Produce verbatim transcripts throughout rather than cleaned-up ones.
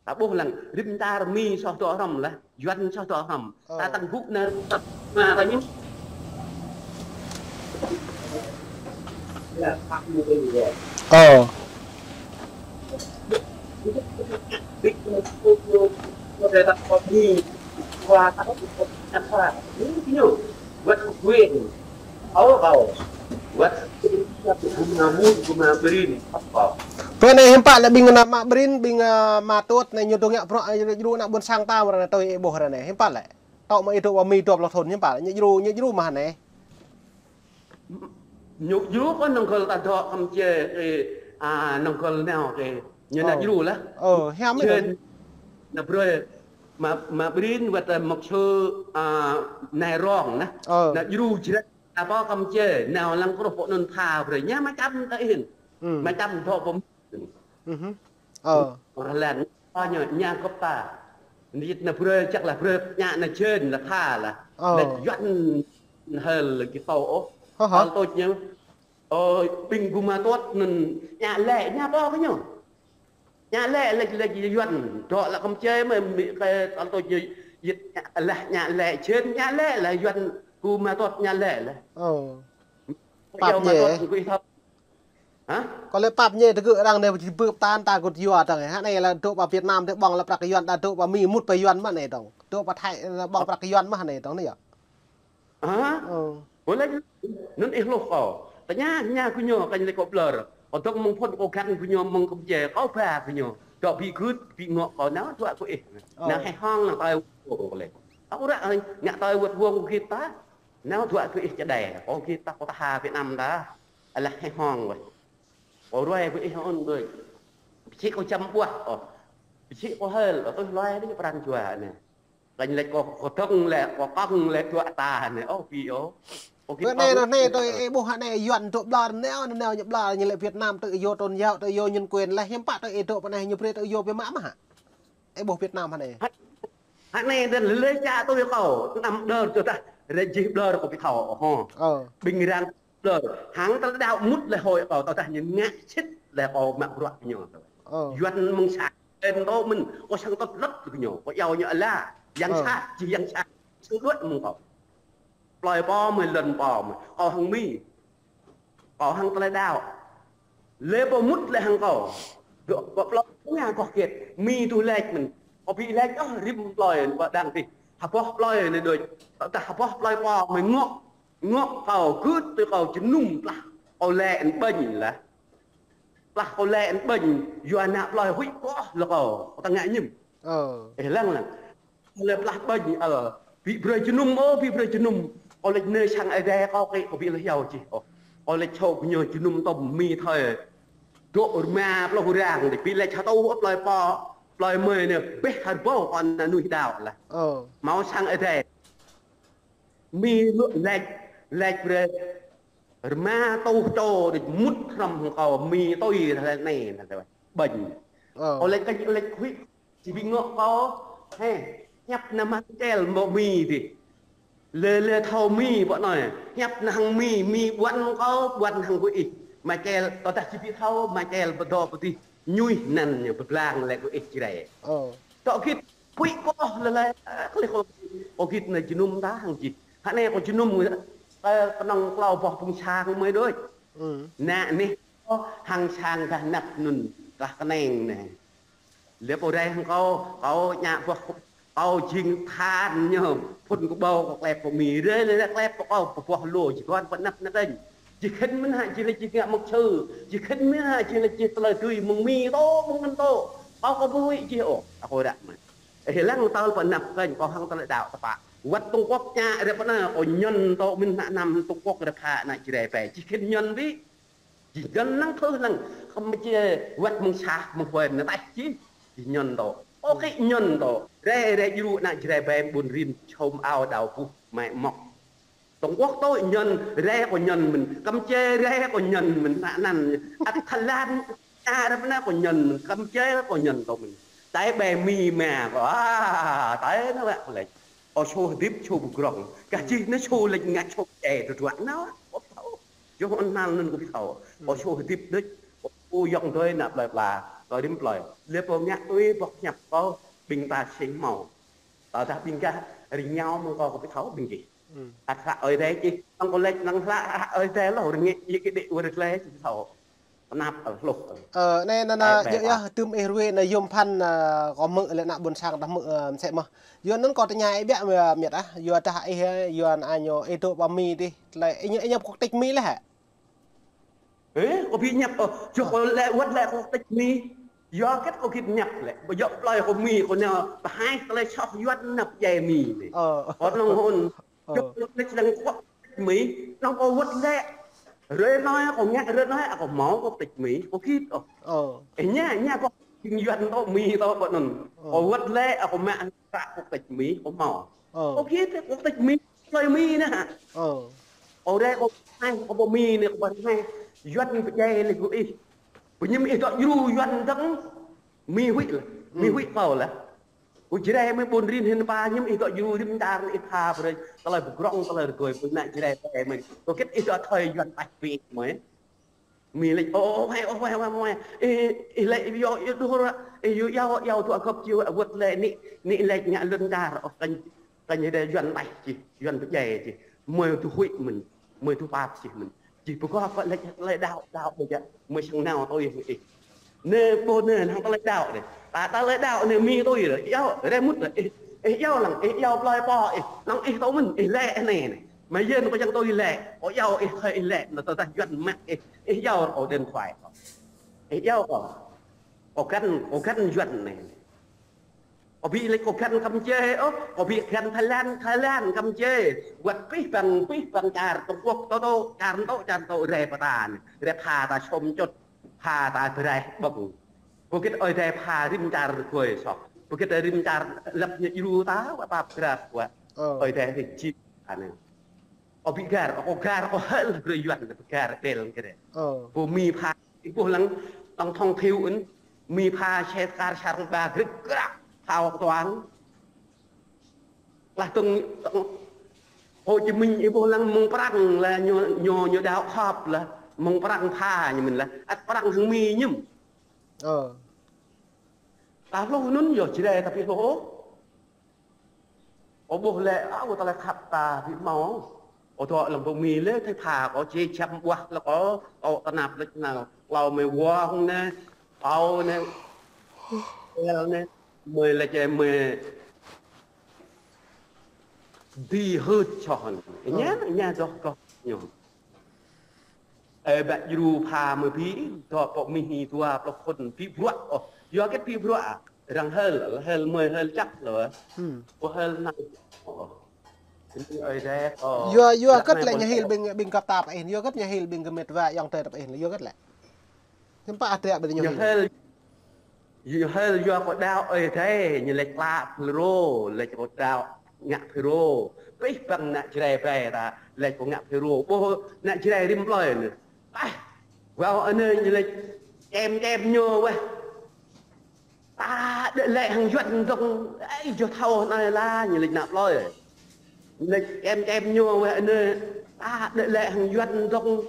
Ta ƀuh lăng rĭm čar Mi soh dŏ hrŏm lah, Yuan soh dŏ hrŏm. Ơ. Ta tăng gŭ nao tăp ma ta ñu. Ơ. Wăt kơ ƀing anai hiư̆m pă lĕ ƀing ană mă Brin, ƀing, ơ, mă Tuăt anai ñu dŏ ngă bruă, ơ, djru ană ƀôn sang ta mơ̆ ră anai tui ih ƀuh ră anai. Hiư̆m pă lĕ. Tŏ mă ih dŏ pơ Mi dua pluh thŭn hiư̆m pă lĕ. Ñu djru, ñu djru mơ̆ anai. Ñu djru kơ anŏ gơl ta dŏ Kampuchia kơ, a, anŏ gơl nao kơ ñu nao djru lah. Ơ, hiam ih. Čen ană brơi mă, mă Brin wăt, ơ, mă Sơ, a, nai rong nah. Ơ. Nao djru jrĕ. Apa kăm čê, nao lăng kruh pô anŭn tha brơi. Ñu mă čăm ta ih. Mă čăm dŏ pô. Ơ. Rơlan, ñu, ñu gŏp ta. Nit ană brơi, čăk lah brơi, ñu ană čen lah tha lah. Ơ. Lĕ Yuan hơl lĕ kơ tŏ ôh. Hă, hă. Hơl tŏ ñu. Ơ, ƀing gơ̆ mă Tuăt anŭn, ñu lĕ, ñu pô kơ ñu. Ñu lĕ, lĕ, lĕ Yuan, dŏ lĕ kăm čê mơ̆, mĭ kơ tal tŏ ñu, yit, lah ñu lĕ čen, ñu lĕ, lah Yuan gơ̆ mă Tuăt ñu lĕ lah. Ơ. Pap ñu. Hă? Kơ lĕ pap ñu tơgŭ arăng anai či bưp tan ta gŭt yua tang. Hă anai lah dŏ pơ Việt Nam tơ ƀơ̆ng lah prăk Yuan, ta dŏ pơ Mi mŭt pơ Yuan mơ̆ anai dong. Dŏ pơ Thái, ơ, ƀơ̆ng prăk Yuan mơ̆ anai dong anai yơh. Hă? Ơ. Ƀu lĕ, anŭn ih hluh kâo. Tơña, tơña gơ̆ ñu, kơ ñu lĕ kâo blơr. Kâo dŏ mơ̆ng phŭn kâo găn gơ̆ ñu mơ̆ng kăm čê, kâo ba gơ̆ ñu. Dŏ ƀĭ gưt, ƀĭ ngŏ kâo nao, dua kâo ih. Ơ. Nao hĕ hŏng nao tơi wơ̆t wơ̆ng kâo lĕ. Kâo ră, ngă tơi wơ̆t wơ̆ng kâo git ta. Nao dua kâo ih čơđai. Kâo git ta, kâo tha Việt Nam ta. Alah hĕ hŏng wơ̆t. Kâo ruai kâo ih ôn đơi. Pơčih kâo čăm ƀuah, ôh. Pơčih kâo hơl, ôh, tui hluai đĭ pran jua anai. Kơ ñu lĕ kâo, kâo tŏng lĕ, kâo kŏng lĕ dua ta anai, ôh, pi ôh. Kâo git. Anai, anai, tui ih ƀuh anai, Yuan dŏ blơr nao, nao ñu blơr, ñu lĕ Việt Nam tui yua tôn giáo, tui yua nhân quyền, lah hiư̆m pă tui ih dŏ pơ anai ñu brơi tui yua biă mă mơ̆ hă? Ih ƀuh Việt Nam anai. Hă, anai dơ̆n lĕ čă tui kâo, năm đơr tơdah, ră jih blơr kâo ƀu thâo, hă. Ơ. Ƀing arăng Lơ, hăng tơlơi đaŏ mŭt lĕ hơi kâo, tơdah ñu ngă sĭt lĕ kâo mă bruă ñu. Ơ. Yuan mơ̆ng sa, ên tŏ mơ̆n, kâo săng tơlơi lăt kơ ñu, kâo iâu ñu ala, yang sa, či yang sa, săng đuaĭ mơ̆ng kâo. Plơi pô mơ̆ lŏn pô mơ̆, kâo hăng Mi, kâo hăng tơlơi đaŏ. Lĕ pô mŭt lĕ hăng kâo. Dŏ, kâo plơi pô ngă kâo kiet, Mi tŭ lĕ mơ̆n, kâo ƀu lĕ, ơ, rĭm plơi, kâo đang tih. Hơbôh plơi lĕ đôč, tơdah hơbôh plơi pô mơ̆ ngŏ. Ngŏ kâo gưt tui kâo jơnum plah kâo lĕ ƀañ lah. Plah kâo lĕ ƀañ, yua ană plơi huĭ koh lĕ kâo, kâo tơngă ñim. Ơ. Ih lăng lăng. Kâo lĕ plah ƀañ, ơ, ƀu brơi jơnum, ơ, ƀu brơi jơnum. Kâo lĕ nê sang Ơi Adai kâo kĭ, kâo ƀu lĕ hiao čih, ơ. Kâo lĕ čô kơ ñu jơnum tŏm Mi thơi. Dŏ rơma pluh rang, ƀu lĕ ča tâo plơi pô, plơi mơi anai, ƀĕ hơbâo kâo ană nuih đaŏ lah. Ơ. Hmâo sang Ơi Adai. Mi lŭk lĕ, lĕ brơi. Rơma tuh čô đĭ mŭt hrŏm hăng kâo, Mi tui lĕ anai, ƀañ. Ơ. Ơ lĕ kơ lĕ huĭ, či ƀu ngŏ kâo, hĕ, hiăp nao mă čel mơ̆ Mi dih. Lĕ lĕ thâo Mi ƀơi anai, hiăp nao hăng Mi, Mi ƀuăn kâo, ƀuăn hăng kơ ih. Mă čel, tơdah či ƀu thâo, mă čel pơdŏ pơdih. Ñuih anăn ñu pơblang lĕ kơ ih Jrai. Ơ. Tŏ git, huĭ koh lĕ lĕ, ơ, kơ lĕ kâo, kâo git anai jơnum ta hăng čih. Hă anai kâo jơnum, ơ, kơnơ̆ng klâo boh phung sang mơi đôč. Nă anih kâo hăng sang gah anăp anŭn, gah kơneng anai. Lĕ pô rai hăng kâo, kâo ngă boh, kâo jing than ñu, phŭn kơƀâo kâo klep pơ Mi, rai lĕ klep pơ kâo, pơ boh lu, či kŏn pơ anăp anai. Či khĭn mơ̆n hă, či lĕ či ngă mơ̆ng čư̆, či khĭn mơ̆n hă, či lĕ či tơlơi tui mơ̆ng Mi tŏ, mơ̆ng anŭn tŏ. Kâo kâo ƀu huĭ čih ôh, kâo ră mơ̆n. Ih lăng tơl pơ anăp kơnh, kâo hăng tơlơi đaŏ tơpă. Wăt Trung Quốc čă ră pơ anai, kâo ñăn tŏ mơ̆n ană năm Trung Quốc ră khă ană Jrai ƀai. Či khĭn ñăn ƀu. Či ñăn lăng thâo lăng, kơ mơ̆ či wăt mơ̆ng sa, mơ̆ng huên anai taih či. Či ñăn tŏ. Ơ kĭ ñăn tŏ. Rai, rai djru ană Jrai ƀai ƀun rin, čhôm ao đao buh, mai mŏk. Trung Quốc tui ñăn, rai kâo ñăn mơ̆n, Kampuchia rai kâo ñăn mơ̆n, ană anăn, ăt Thái Lan, Arab anai kâo ñăn mơ̆n, Kampuchia kâo ñăn tui mơ̆n. Tơl ƀai Mi mă kâo, a, tơl anai wă kâo lĕ. Kâo sô hơdip sô ƀu grong. Kah čih anai sô lĕ ngă sô čê tơdruă anai, kâo ƀu thâo. Yua anŭn anŭn kâo ƀu thâo. Kâo sô hơdip đôč, kâo yŏng dơi ană plơi pla. Kâo rĭm plơi. Lĕ pô ngă tui boh hiăp kâo ƀing ta sĭt hmâo. Tơdah ƀing gah rĭng rơngiao mơ̆ng kâo kơ ƀu thâo ƀing gih. Ăt hlak Ơi Adai čih, năng kâo laĭ năng hlak Ơi Adai lŏ rơngiă, yua kơ đĭ wơr glaĭ či thâo. Tơnap ăl hluh. Ơ, anai, anai, anai, yơh, yơh, tơm ih ruai anai yôm phăn, ơ, kâo hmư̆ lĕ ană ƀôn sang ta hmư̆, ơ, mơsĕ mơh. Yua anŭn kâo tơña ih biă, ơ, miet ah, yua dah ih, ơ, yua anai ñu ih dŏ pơ Mi dih, tơlơi, ih ñu, ih ñu quốc tịch Mi lĕ hă? Ê, kâo ƀu hiăp, ơ, čuh kâo lĕ, wơ̆t lĕ quốc tịch Mi. Yua hơget kâo git hiăp lĕ, ƀu djơ̆ plơi kâo Mi, kâo nao, pơhaih tơlơi soh Yuan năp djai Mi anai. Ơ. Kâo nong hôn, Ơ. Čuh kâo lĕ lăng quốc tịch Mi, nong kâo wơ̆t lĕ. Rơnoi kâo ngă, rơnoi kâo hmâo quốc tịch Mi, kâo git, ơ. Ơ. Ê, ña, ña kâo jing Yuan tŏ Mi tŏ ƀơi anŭn. Ơ. Kâo wơ̆t lĕ, kâo mă hră quốc tịch Mi, kâo hmâo. Ơ. Kâo git quốc tịch Mi, plơi Mi anai hă. Ơ. Ơ, ră kâo pơhaih, kâo pơ Mi anai, kâo pơhaih. Yuan pơdjai lĕ kơ ih. Pơñum ih dŏ djru Yuan dơ̆ng. Mi huĭ lah. Mi huĭ kâo lah. Kâo Jrai mơi ƀun rin hin pa ñum ih dŏ djru rĭm čar ih pha brơi. Tơlơi pơgrong, tơlơi rơgơi, pơnă Jrai pơmơi. Kâo git ih dŏ thơi Yuan taih ƀing mơi. Mi laĭ, ơ, ơ, huai, ơ, huai, huai, huai. Ih, ih laĭ, yua, yua, đuh ră. Ih, yua, yua, yua, dua gŏp či, wơ̆t lĕ, anai, anai laĭ ngă lŏn čar, ơ, kăn, kăn ñu đe Yuan taih čih, Yuan pơdjai čih. Mơi tŭ huĭ mơ̆n, mơi tŭ pap čih mơ̆n. Čih pơkŏ kơ laĭ, laĭ đaŏ, đaŏ ƀu djơ̆, mơi sang nao tui ih. Anai ƀu anai, hăng tơlơi đaŏ anai. Ta, tơlơi đaŏ anai Mi tui lĕ, yua, rơmŭt lĕ, ih, ih yua lăng, ih yua plơi pô, ih, năng ih tŭ mơ̆n, ih lĕ anai anai. Mơi yơh kâo čang tui lĕ, kâo yua ih, hơi ih lĕ, nă tơdah Yuan mă ih. Ih yua kâo điện thoại kâo. Ih yua kâo. Kâo găn, kâo găn Yuan anai. Kâo ƀu laĭ kâo găn Kampuchia ôh, kâo ƀu găn Thái Lan, Thái Lan, Kampuchia. Wơ̆t pih bang, pih bang čar Trung Quốc, tŏ tŏ, čar tŏ, čar tŏ, rai pơtă anai. Rai pha ta sôm čut, pha ta braih ƀơ̆ng. Pơgit Ơi Adai pha rĭm čar rơgơi soh. Pơgit rĭm čar lăp ñu djru ta, wơ̆t pap grap wơ̆t. Ơ. Ơi Adai rĭm čar anai. Kâo ƀu găr, kâo găr, kâo hơ̆l brơi Yuan, kâo găr ƀel kơ rĕ. Ơ. Pô Mi pha, ih ƀuh lăng, tổng thống Thiệu anŭn, Mi pha xe kar sarăng ba grĭt grăk, phao kơtuang. Lah tổng, tổng, Hồ Chí Minh ih ƀuh lăng mơ̆ng Prăng lah ñu, ñu, ñu đaŏ khŏp lah, mơ̆ng Prăng pha ñu mơ̆n lah, ăt Prăng hăng Mi ñum. Ơ. Ta hluh anŭn yơh Jrai ta ƀu hluh ôh. Kâo ƀuh lĕ, ơ, kâo tơlơi khăp ta ƀu hmâo. Kâo dŏ lăng pơ Mi lĕ, thâo pha kâo či čăm ƀuah lĕ kâo, kâo tơnap lĕ nao. Klâo mơi wơ̆ng anai, pâo anai, el anai, mơi lĕ čê mơi đi hưt čŏng. Ơ. Ña, ña dŏ kâo ñu. Ơ, ƀă djru pha mơi ƀu, dŏ pơ Mi hi dua pluh khul ƀu bruă ôh. Yua hơget ƀu bruă? Arăng hơ̆l, hơ̆l mơi hơ̆l čăk lŏ. Hmm. Kâo hơ̆l năng. Ơ. Anai Ơi Adai, ơ. Yua, yua hơget lĕ ñu hil ƀing, ƀing găp ta pơ ih, yua hơget ñu hil ƀing gơmĕt wa ayŏng adơi ta pơ ih, yua hơget lĕ. Hiư̆m pă adră ƀing ñu hil. Ñu hil, yua kâo đaŏ Ơi Adai, ñu laĭ klă FULRO, laĭ kâo đaŏ ngă FULRO. Pih bang ană Jrai ƀai ta, laĭ kâo ngă FULRO. Ƀuh ană Jrai rĭm plơi anai. Ơ, wơ̆t anai ñu laĭ čem čem ñu wơ̆t. Ta đĕ lĕ hăng Yuan dŏng, ơ, yua thâo anai lah, ñu laĭ ană plơi. Ñu laĭ čem čem ñu wơ̆t anai, ta đĕ lĕ hăng Yuan dŏng.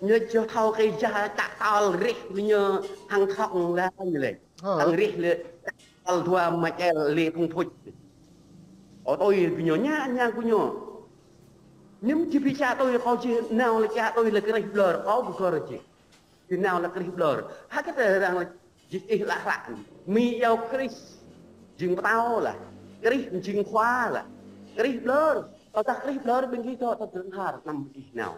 Ñu laĭ yua thâo kơ jah čă tơl rih ñu hăng thŏng lah, ñu laĭ. Hă? Hăng rih lĕ, tơl dua mă čel lĕ phung phuč. Ơ tui ƀing ñu, ña, ña kơ ñu. Ñu či ƀu čă tui kâo či nao lĕ čă tui lĕ krih ƀlŏr, kâo ƀu gơr či. Či nao lĕ krih ƀlŏr. Hơget arăng lĕ či čih lăh hlăk. Mi iâu krih jing pơtao lah. Krih jing khua lah. Krih ƀlŏr. Tơdah krih ƀlŏr ƀing gih dŏ tơdrơng har anăm či nao.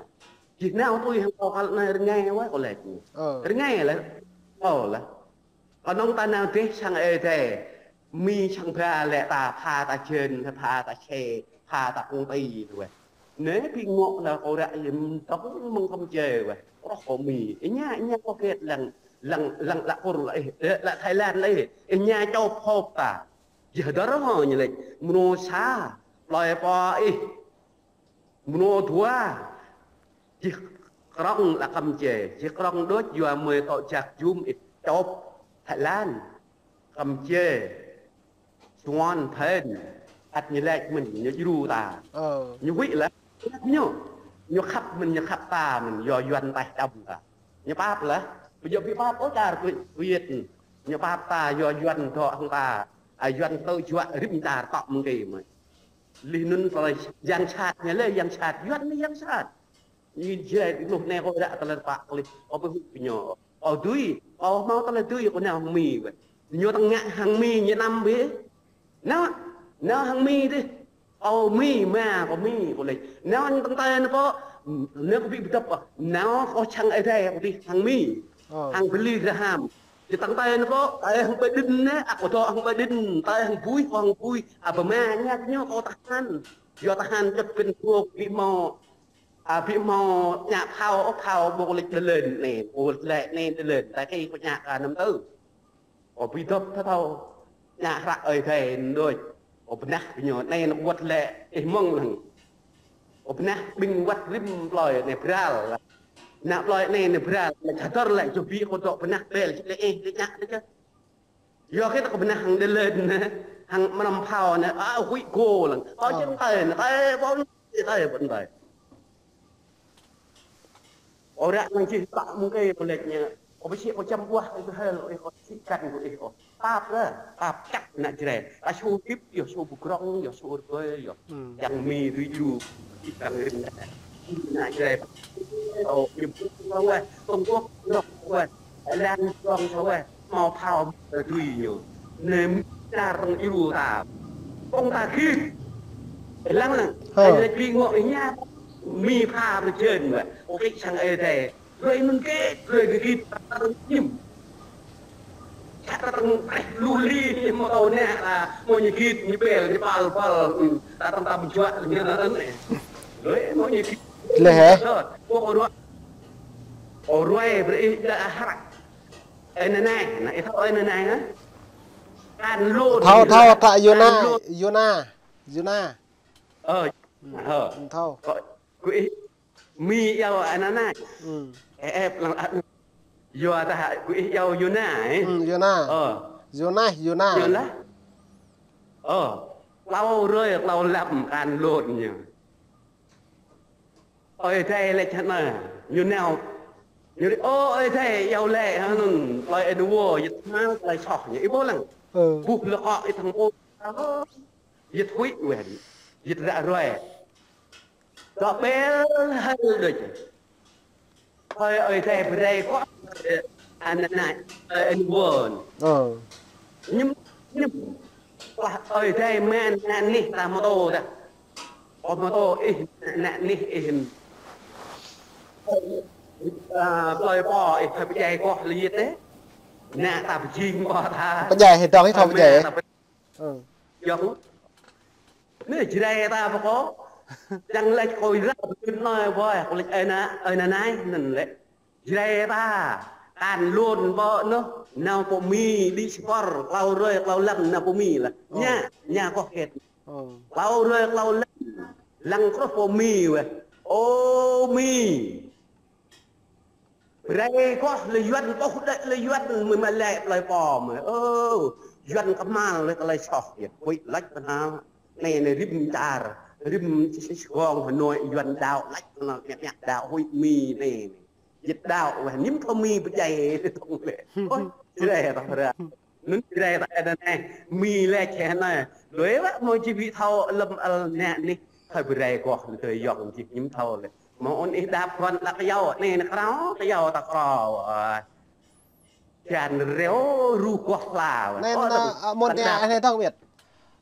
Či nao tui hăng kâo kăl anai rơngai wơ̆t kâo laĭ. Ơ. Rơngai lah. Ơ lah. Kơnơ̆ng ta nao dêh sang Ơi Adai, Mi sang ba lĕ ta pha ta jên, pha ta xe, pha ta công ty wơ̆t. Anai ƀing ngŏ lah kâo ră yơh dŏng mơ̆ng Kampuchia wơ̆t. Roh kâo Mi, ih ña, ih ña kâo hơget lăng, lăng, lăng lă kur lă ih, lă Thái Lan lă ih, ih ña čŏp hŏp ta. Yua hơdơr hŏ ñu laĭ, mơnô sa, plơi pô ih. Mơnô dua, čih krŏng lă Kampuchia, čih krŏng đôč yua mơi tŏ jak jum ih čŏp Thái Lan, Kampuchia, Suôn, Phên, ăt ñu laĭ mơ̆n, ñu djru ta. Ơ. Ñu huĭ lah, ñu, ñu khăp mơ̆n, ñu khăp ta mơ̆n, yua Yuan taih čăm ta. Ñu pap lah, ƀu djơ̆ ƀu pap ôh čar Kuwait, Kuwait. Ñu pap ta yua Yuan dŏ hăng ta. A Yuan tơjuă rĭm čar tŏ mơ̆ng kơ mơi. Lih anŭn tơlơi yang sat ñu lĕ yang sat, Yuan anai yang sat. Ñu jai di luh ne kơ ră tơlơi pă lih. Kơ pơhŭ kơ ñu. Kơ dui, kơ hmâo tơlơi dui kơ nao hăng Mi wĕ. Ñu tơngă hăng Mi ñu năm bĕ. Nao, nao hăng Mi dih. Kơ Mi, ma kơ Mi, kơ lĕ. Nao hăng tơngtai nao kơ, nao kơ ƀĭ pơdŏp, nao kơ čang Ơi Adai kơ ƀĭ hăng Mi. Hăng Billy Graham. Či tơngtai nao kơ, tai hăng Biden ne, akŏ dŏ hăng Biden, tai hăng bui, kơ hăng bui. Abă ma ñă ñu kơ tơhan. Yua tơhan čăt pin kơ ƀĭ hmâo. A, ƀĭ hmâo ñă phao, ôh, phao ƀu kơ lĕ đơ lơn ne, ƀu lĕ ne đơ lơn, tai kơ kơ ñă kơ năm tơ. Ôh, ƀĭ dŏp thâo thâo, ñă hră Ơi Adai đôč. Ôh, bơnah kơ ñu, ne nao wăt lĕ, ih mơ̆ng lăng. Ôh, bơnah ƀing wăt rĭm plơi ne bral. Nao plơi ne ne bral, ne čador lĕ, čô ƀĭ kơ dŏ bơnah bel, lĕ ih, lĕ ñă, lĕ čơ. Yua kơ ta kơ bơnah hăng đơ lơn ne, hăng mơnăm phao ne, a, huĭ kơ lăng. Kơ čơng tai ne, tai ƀôn, tai ƀôn tai. Ôh ră anai čih ƀă mơ̆ng kơ pơlĕč ñu. Kơ pơsĭ kơ čăm ƀuah kơ hel, ôh, kơ sĭ kăn kơ ih, ôh. Pap ră, pap čăk ană Jrai. Ta su hip, yua su ƀu krong, yua su rơbơi, yua. Yang Mi rui ju, čih kăn rĭm. Ană Jrai. Ôh, ñu ƀu krong wĕ, tông quốc, krong wĕ. Lan krong wĕ. Hmâo phao tơdui ñu. Ne Mi čar tơng iru ta. Kông ta git. Lăng lăng. Hơ. Ai lĕ ƀing ngŏ ñă. Mi pha rơjên wĕ. Ôh kơ čang Ơi Adai. Rơi nun git, rơi git, ta tơng ñim. Čăt ta tơng preh lu li, mơ̆ tơ̆ ne ta, mơ̆ ñu git, ñu bel, ñu pal, pal. Ta tơng ta mơjuă, ñu ne. Rơi mơ̆ ñu git. Leh, hă? Ôh, ôh, rơi. Ôh, rơi, brơi ih đa hră. Ơi Anai, na, ih thâo Ơi Anai hă? Kan lôn. Thâo, thâo, ta Yôna, Yôna, Yôna. Ơ, ơ. Thâo. Kơ, kơ ih, Mi iâu Ơi Anai. Ơ, ơ, lăng, a, yua ta hă, kơ ih iâu Yôna, ơ. Yôna. Ơ. Yôna, Yôna. Yôna. Ơ. Klâo rơi, klâo lăm, kan lôn ñu. Ơi Adai lĕ čhăn na, ñu nao. Ñu ri, ơ, Ơi Adai, iâu lĕ, hă, nun, plơi ên wơ, yit hmang, plơi soh, ñu, ih ƀuh lăng. Ơ. Ƀuh lĕ kơ, ih thâo ƀuh. Yit huĭ wĕ, yit ră ruai. Dŏ bel hăl đôč. Hơi Ơi Adai brơi kơ, ơ, ană, ană, ơ, ên wơ. Ơ. Ñim, ñim. Lah Ơi Adai mơ̆n ană anih ta mơtô ta. Ơ mơtô ih ană anih ih. A, plơi pô ih thâo pơdjai koh lĕ yit ĕ. Ană ta pơjing pô ta. Pơdjai hĭ dong ih thâo pơdjai. Yŏng. Anai Jrai ta pơkŏ. Čang lĕ kơ ih ră pơkơ̆n anai boh, kơ lĕ ơi ană, ơi ană anai, anŭn lĕ. Jrai ta, kan lôn pơ anŭn, nao pơ Mi, đĭ sĭt pơr, klâo rơi, klâo lăm, nao pơ Mi lah. Ơ. Ñă, ñă koh kĕt. Ơ. Klâo rơi, klâo lăm, lăng truh pơ Mi wĕ. Ơ Mi. Brơi koh lĕ Yuan, ƀuh đĕ lĕ Yuan, mơ̆ mă lĕ plơi pô mơ̆. Ơ, Yuan kơhma̱l lĕ tơlơi soh yơh. Huĭ lač pơhal. Anai, anai rĭm čar, rĭm Sài Gòn, Hà Nội, Yuan đaŏ, lač pơhal, mă, mă đaŏ, huĭ Mi anai. Yit đaŏ wĕ, ñim thâo Mi pơdjai tong lĕ. Ôi, Jrai ta pơră. Anŭn Jrai ta anai, Mi lĕ čeh anai. Lui wĕ mơ̆ či ƀĭ thâo lăm al ană anih. Thâo brơi koh lĕ tơlơi yŏng či ñim thâo lĕ. Mơ̆ ôn ih đap kŏn lă kơyâo, anai anai krao, kơyâo ta krao. Ơ. Čan reo ruh koh hla. Anai, ơ, anai, ta, ơ, mơ̆n ta anai thâo ƀiă.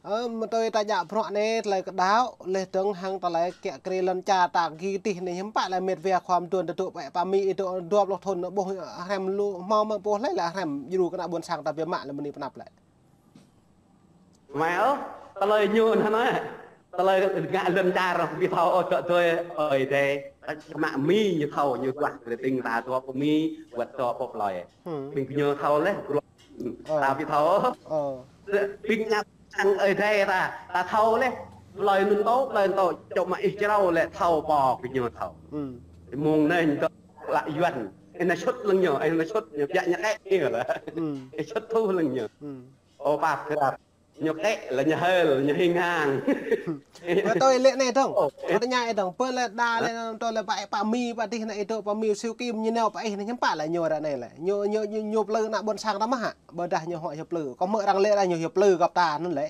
Ơ, mơ̆ tui ta djă bruă anai, tơlơi kơdâo, leh dơ̆ng hăng tơlơi kiă kriê lŏn čar ta gih tih anai hiư̆m pă lĕ mĕt wa khua mơtuan tơdŏ pĕ pă Mi tơdŏ dua pluh thŭn ƀuh hrăm lu hmâo mơ̆ ƀuh lĕ lĕ hrăm djru kơ ană ƀôn sang ta biă mă lĕ mơni pơnăp lĕ. Mă ơ, tơlơi ñu anŭn hă. Tơlơi ngă lŏn čar ƀu thâo ôh dŏ tui Ơi Adai. Mă Mi ñu thâo ñu duah kơ ting ta dŏ pơ Mi, wăt dŏ pơ plơi. Ƀing ñu thâo leh, bruă. Ta ƀu thâo ôh. Ƀing ñu sang Ơi Adai ta, ta thâo leh. Plơi anŭn tŏ, plơi anŭn tŏ, čŏk mă ih črâo lĕ thâo pô kơ ñu thâo. Mơ̆ng anai ñu dŏ lă Yuan. Ih nao sut lăng ñu, ih nao sut ñu, biă ñu kĕ ñu lĕ. Ih sut thu lăng ñu. Ơ pap krăp. Ñu kĕ lĕ ñu hơl, ñu hing hang. Bơ tui lĕ anai dong. Ơ, tơña ih dong. Bơ lĕ đa lĕ anŭn tui lĕ pă, pă Mi, pă dih anai ih dŏ pă Mi Siu Kim ñu nao pă ih anai hiư̆m pă lĕ ñu ră anai lĕ. Ñu, ñu, ñu, ñu plư ană ƀôn sang ta mơ̆ hă? Ƀôdah ñu hŏk hiăp plư. Kâo hmư̆ arăng lĕ ră ñu hiăp plư găp ta anŭn lĕ.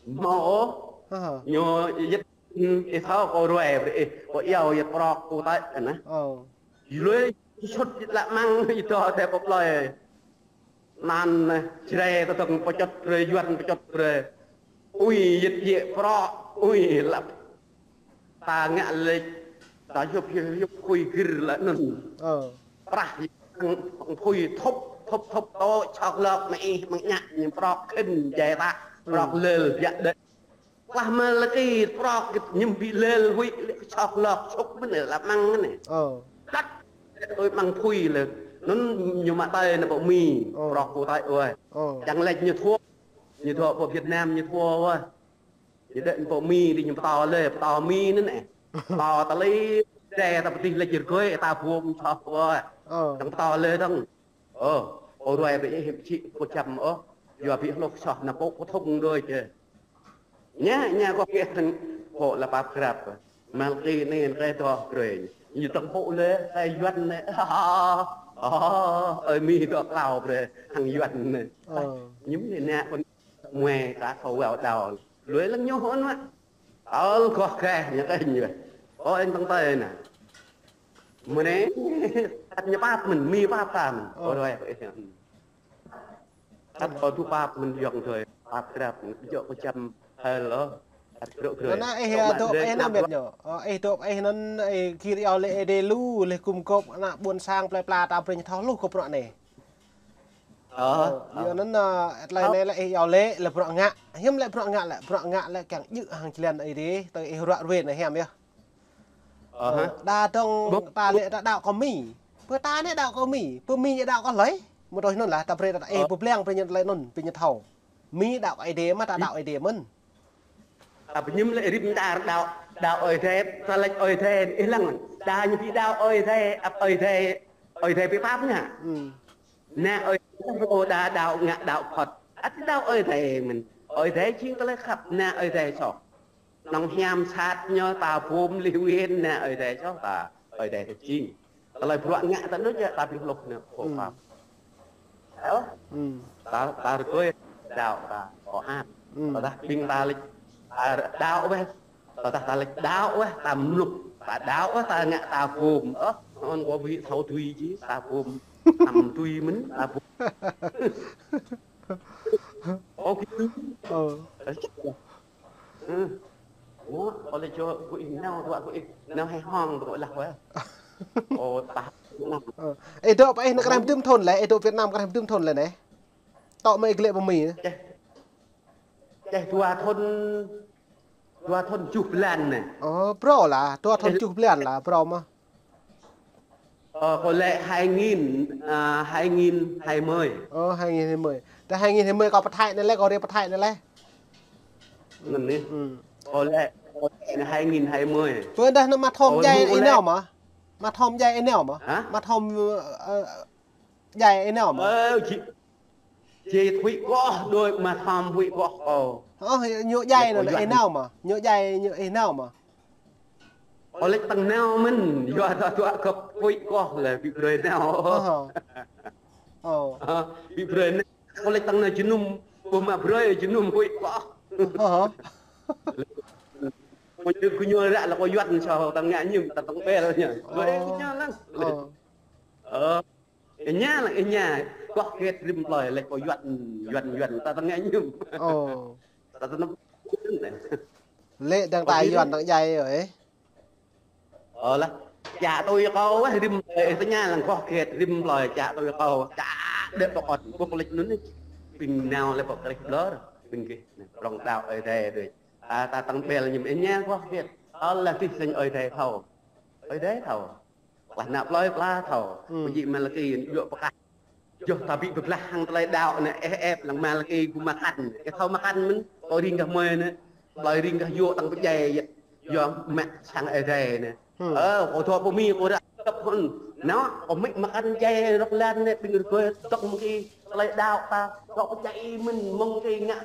Hmâo ôh. Hă hă. Ñu yit, ih thâo kâo ruai brơi ih, kâo iâu yit prŏk kâo tơ̆ anŭn. Ơ. Ih lui sut yit lă măng ih dŏ tơ kâo plơi. Anŭn, Jrai tơdơ̆ng pơčŭt brơi, Yuan pơčŭt brơi. Ui, yit yek prŏk, ui, lăp. Ta ngă lĕ, ta hiăp, hiăp, hiăp khui gir lĕ anŭn. Ơ. Prah yek, khui thŭp, thŭp, thŭp, tŏ, čŏk lŏk, mă ih, mă ñă, ñu prŏk khĭn, jai ta, prŏk lel, biă đĕ. Klah mơ̆ lĕ kơ prŏk kơ ñu ƀu lel huĭ lĕ kơ čŏk lŏk čŏk mơ̆n lĕ lăp măng anai. Ơ. Đăt. Tui măng phui lĕ. Anŭn ñu mă tơi anai pơ Mi. Ơ. Prŏk kơ tơi ơi. Ơ. Čang lĕ ñu thua. Ñu thua pơ Việt Nam ñu thua ơi. Ñu đĕ pơ Mi dih ñu pơtô lĕ, pơtô Mi anŭn anai. Pơtô tơlơi, đe ta pơtih lĕ jir gơi, ta buông čŏk ơi. Ơ. Čang pơtô lĕ dong. Ơ, kâo ruai brơi ih hiăp čĭ kâo čăm ôh. Yua ƀu hloh soh ană pô kâo thŭng đôč yơh. Ña, ña kâo kĕ thŭng pô lă pap krăp. Mal kơ anai kơ dŏ brơi. Ñu tơ̆ng pô lĕ, kơ Yuan anai. Ơ, ơi Mi dŏ klao brơi, hăng Yuan anai. Ơ. Ñu mĭn ană kâo muai kơ kâo wao đao. Lui lăng ñu hŏn mă. Ơ, kâo kĕ ñu kĕ ñu. Ơ, ih tơ̆ng tơi anai. Mơ̆ anai, ăt ñu pap mơ̆n, Mi pap ta mơ̆n. Ơ. Ơ, ruai kơ ih. Ăt kâo dŏ pap mơ̆n yŏng tơi, pap krăp mơ̆n, djŏ kơ čăm hơl ôh. Ăt krŏ krŏ. Anŭn ih dŏ ih anăm mĕt ñu. Ơ, ih dŏ ih anŭn, ih gir iâu lĕ ih đe lu, lĕ gum gŏp ană ƀôn sang plơi pla ta brơi ñu thâo hluh kơ bruă anai. Ơ, ơ, yua anŭn, ơ, tơlơi anai lĕ ih iâu lĕ, lĕ bruă ngă. Hiư̆m lĕ bruă ngă lĕ, bruă ngă lĕ kiăng djơ̆ hăng jơlan Ơi Adai, tui ih ruă ruai anai hiam yơh. Ơ, hă? Ơ, đa dong ta lĕ ta đaŏ kơ Mi. Bơ ta anai đaŏ kơ Mi. Bơ Mi ñu đaŏ kơ hlơi. Mơ̆ tui anŭn lah, ta brơi ta, ơ, ih pơblang brơi ñu tơlơi anŭn, brơi ñu thâo. Mi đaŏ kơ Ơi Adai mơ̆ ta đaŏ Ơi Adai mơ̆n. Ta pơñum lĕ rĭm čar đaŏ, đaŏ Ơi Adai, ta lĕ Ơi Adai, ih lăng. Đa ñu ƀu đaŏ Ơi Adai, ăp Ơi Adai, Ơi Adai ƀu pap ñu. Ư. Ană Ơi Adai, đa đaŏ ngă đaŏ Phật. Ăt đaŏ Ơi Adai mơ̆n. Ơi Adai jing tơlơi khăp, ană Ơi Adai soh. Anŏ hiam sat ñu ta bum lih win ană Ơi Adai soh ta, Ơi Adai ta jing. Tơlơi bruă ngă ta đôč yơh ta ƀu hloh anai pô pap. Ơ? Ư. Ta, ta rơgơi đaŏ ta, kơ ăt. Ư. Tơdah ƀing ta lĕ, ta đaŏ weh. Tơdah ta lĕ đaŏ weh, ta mlŭk. Ta đaŏ weh, ta ngă ta bum. Ơ, anŭn kâo ƀu thâo tui či, ta bum. Tăm tui mơ̆n, ta bum. Ơ, kơ tui. Ơ. Ơ. Ơ, kâo lĕ čô kơ ih nao, dua kơ ih nao hai hŏng kơ lah weh. Ơ, ta. Ơ. Ih dŏ pơ ih anai krem dŭm thŭn lĕ, ih dŏ Việt Nam krem dŭm thŭn lĕ anai. Tŏ mơ̆ ih glĕ pơ Mi anai. Čeh. Čeh dua thŭn, dua thŭn tơjuh blan anai. Ơ, phrâo lah, dua thŭn tơjuh blan lah, phrâo mơ̆. Ơ, kâo lĕ hai nghìn, à, hai nghìn hai mươi. Ơ, hai nghìn hai mươi. Tơ hai nghìn hai mươi kâo pơthai anai lĕ, kâo rai pơthai anai lĕ. Anŭn anai. Ư. Kâo lĕ, kâo lĕ anai hai nghìn hai mươi. Pơ dah anŭn mă thom jai ih nao mơ̆? Mă thom jai ih nao mơ̆? Hă? Mă thom, ơ, jai ih nao mơ̆? Ơ, či, či huĭ kâo, đuaĭ mă thom huĭ kâo. Ơ, ñu jai anŭn ih nao mơ̆? Ñu jai ñu ih nao mơ̆? Kâo lĕ tơ̆ng nao mơ̆n, yua ta dua kơ huĭ kâo lĕ ƀu brơi nao. Ơ. Ơ. Ơ, ƀu brơi nao. Kâo lĕ tơ̆ng nao jơnum, ƀu mă brơi jơnum huĭ kâo. Ơ. Kâo ñu, kâo ñu ră lĕ kâo Yuan soh ta ngă ñum, ta tơ̆ng ƀel ñu. Ơ. Kâo ñu lăng. Ơ. Ơ. Ih ña lăng, ih ña. Kâo kĕt rĭm plơi lĕ kâo Yuan, Yuan, Yuan, ta tơ̆ng ngă ñum. Ơ. Ta tơ̆ng nao. Lĕ dang ta Yuan dang jai ơi. Ơ lah, čă tui kâo weh rĭm plơi, ih tơña lăng kâo kĕt rĭm plơi, čă tui kâo, čă đĕ pơkŏn, ƀuh lĕ anŭn anai. Ƀing nao lĕ pơkreh ƀlŏr, ƀing gih, anai, prŏng đaŏ Ơi Adai đôč. Ta, ta tơ̆ng ƀel ñum ih ña kâo kĕt. Ơ lah tih sĕng Ơi Adai thâo. Ơi Adai thâo. Klah ană plơi pla thâo. Ư. Pơjing Malaki, yua pơkah. Yua ta ƀu pơblah hăng tơlơi đaŏ anai, ih ĕp lăng Malaki gum mă kăn. Ih thâo mă kăn mơ̆n, kâo ring gah mơi anai. Plơi ring gah yua tơ̆ng pơdjai yơh. Yua mă sang Ơi Adai anai. Ư. Ơ, kâo dŏ pơ Mi kâo ră kăp hŏn. Nao, kâo mĭn mă kăn djai rŏk lan anai, ƀing rơgơi tơ̆ng mơ̆ng kơ tơlơi đaŏ ta. Dŏ pơdjai mơ̆n mơ̆ng kơ ngă.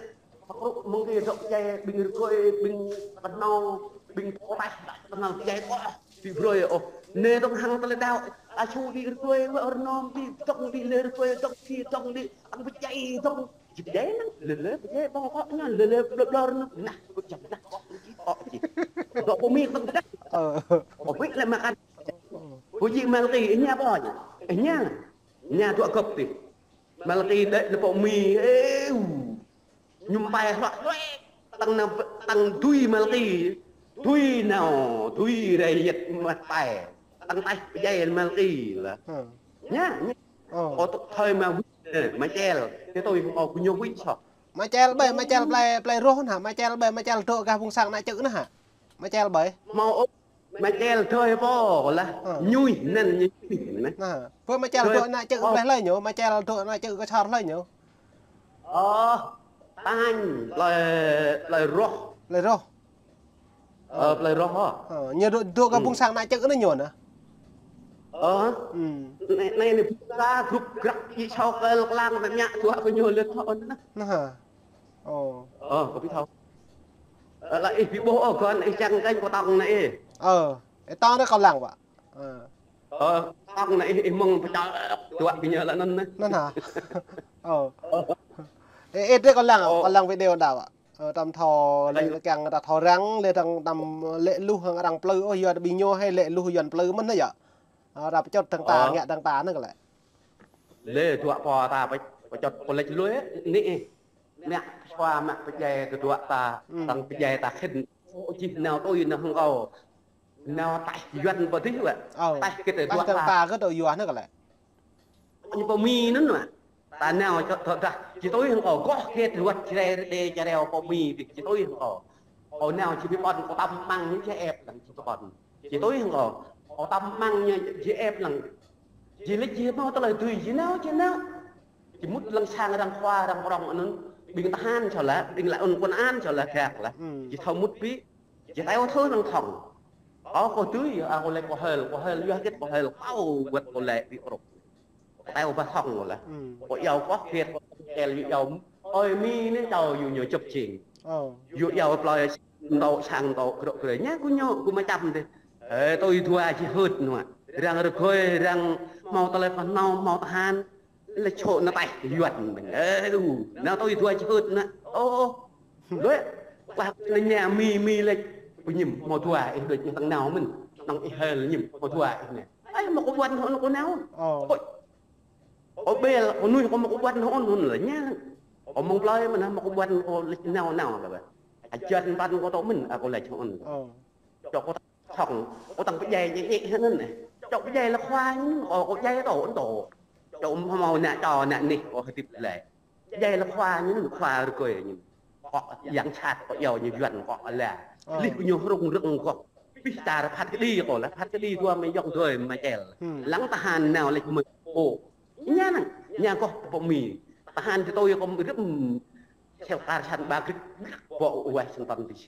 Pơkrŭ mơ̆ng kơ dŏ pơdjai ƀing rơgơi, ƀing kơnâo, ƀing pô taih, tơnal pơdjai kơ ƀing brơi ôh. Nê tŏng hăng tơlơi đaŏ, a su ƀing rơgơi, wă rơnŏm ƀing dŏng ƀing lĕ rơgơi, dŏng ƀing dŏng ƀing, tăng pơdjai dŏng. Či pơdjai năng, lĕ lĕ pơdjai ƀơ̆ng kŏ năng, lĕ lĕ blŏr blŏr năng, nah, kơ jăm nah kŏ či, kŏ či. Dŏ pơmĭn tŏng tơdang. Ơ. Pơmĭn lĕ makan. Pơjing Malki, ih ña pô ña. Ih ña. Ña tuă gơ̆p tih. Malki đĕ nao pơ Mi, ê, u. Ñu pai hloh hloh. Tăng nao, tăng tui Malki. Tui nao, tui rai yet mă pai. Tăng taih pơdjai Malki lah. Hơ. Ña, ña. Ơ. Ơ, tŏ thơi mă huĭ, ơ, mă čel. Tê tui, ơ, kơ ñu huĭ soh. Mă čel ƀơi, mă čel plei, plei rŏh nah, mă čel ƀơi, mă čel dŏ gah ƀung sang ană čư̆ nah hă. Mă čel ƀơi. Hmâo ôh. Mă čel thơi pô lah. Hơ. Ñuih, anăn ñuih, anăn. Nah, pơ mă čel dŏ ană čư̆ plei hlơi ñu, mă čel dŏ ană čư̆ kơ čar hlơi ñu. Ơ, tañ, plei, plei rŏh. Plei rŏh. Ơ, plei rŏh hă. Ơ, ñu dŏ, dŏ gah ƀung sang ană čư̆ anai ñu nah. Ơ. Anai, anai, anai ƀung ta grup grăk ih sau kơ lăng tơña tuă kơ ñu lĕ thâo anăn. Nah. Ơ. Ơ, kơ ƀu thâo. Ơ, lah ih ƀu ƀuh ôh, kơ ih čang kơnh kơ tŏng anai ih. Ơ, ih tŏng anai kâo lăng wă. Ơ. Ơ, tŏng anai ih, ih mơ̆ng pơčal tuă kơ ñu lăng anăn nah. Anăn hă. Ơ. Ơ. Ih, ih, anai kâo lăng, kâo lăng video đaŏ wă. Ơ, tăm thâo lĕ kiăng ta thâo răng, lĕ tăm, tăm lĕ luh hăng arăng plư, ôh, yua ƀing ñu hai lĕ luh yuan plư mơ̆n nah yơh. Ơ, ta pơčŏt tơng ta, ngă tơng ta anai kơ lĕ. Lĕ tuă pô ta pơ-, pơčŏt pơlĕč lui, anai ih. Mă pơsua mă pơdjai kơ tuă ta, tăng pơdjai ta khĭn. Ơ, čih nao tui nao hăng kâo. Nao taih yuan pơ dih wă. Ơ. Taih kơ tuă ta. Taih tơng ta kơ dŏ yua anai kơ lĕ. Ñu pơ Mi anŭn mă. Ta nao čŏ thŏ dah. Či tui hăng kâo goh kơ tuă črê rơdê čreo pơ Mi dih. Či tui hăng kâo. Kâo nao či ƀu ƀuăn kâo tăm măng ñu či ĕp lăng či ƀuăn. Či tui hăng kâo. Kâo tăm măng ñu či ĕp lăng. Či lĕ či hmâo tơlơi tui či nao, či nao. Či mŭt lăng sang arăng khua, arăng prŏng anŭn. Ƀing tơhan čô lah, ƀing lă anŭn kŭn an čô lah gak lah. Či thâo mŭt ƀu. Či teo thơ lăng thŏng. Ơ, kâo tui, a, kâo lĕ kâo hơl, kâo hơl, yua hơget kâo hơl, kâo wơ̆t kâo lĕ ƀu rŏk. Kâo teo ba thŏng kâo lah. Kâo iâu kâo hơget, kâo čel iâu. Ơi Mi anai čâo yua ñu čŏp čing. Yua iâu plơi ntô sang ntô krŏ krê. Ña kơ ñu, kơ mă čăm dih. Ơ, tui dua či hơt nua. Arăng rơgơi, arăng hmâo tơlơi pơhnâo, hmâo tơhan. Lĕ čô nao taih yuan mơ̆n. Ơ, u, nao tui dua či hơt nă. Ơ, ơ. Lĕ, lah nao ña Mi, Mi lĕ. Pơñim, hmâo dua, ih đuaĭ ñu tăng nao mơ̆n. Năng ih hơl ñim, hmâo dua ih nao. Ơi, hmâo kơ ƀuăn hŏn kơ nao. Ơ. Ôi. Ơ, ƀel, kơ nuih kơ hmâo kơ ƀuăn hŏn hŏn lĕ ña. Kơ mơ̆ng plơi mơ̆n hmâo kơ ƀuăn kơ lĕ nao nao lĕ ƀă. Ajan ƀăn kơ tŏ mơ̆n, a, kơ lĕ hŏn. Ơ. Čŏ kơ thŏng, kơ tăng pơdjai ñĕ ñĕ hơnăn neh. Čŏ pơdjai lĕ khua ñu, kơ, kơ pơdjai tŏ, tŏ. Čŏ hmâo nă čô nă nih, kơ hơdip lĕ. Pơdjai lĕ khua ñu, khua rơgơi ñu. Kơ yang sat, kơ iâu ñu yuan, kơ ala. Lih kơ ñu hrŭng rơ̆ng kơ. Pih tar phat kơđi kơ lah, phat kơđi dua mă yŏng dơi mă čel. Lăng tơhan nao lĕ mơ̆. Ơ. Ña năng, ña kơ pơ Mi. Tơhan či tui kơ rơ̆m. Sel kar san ba grik, bŏ Washington D C.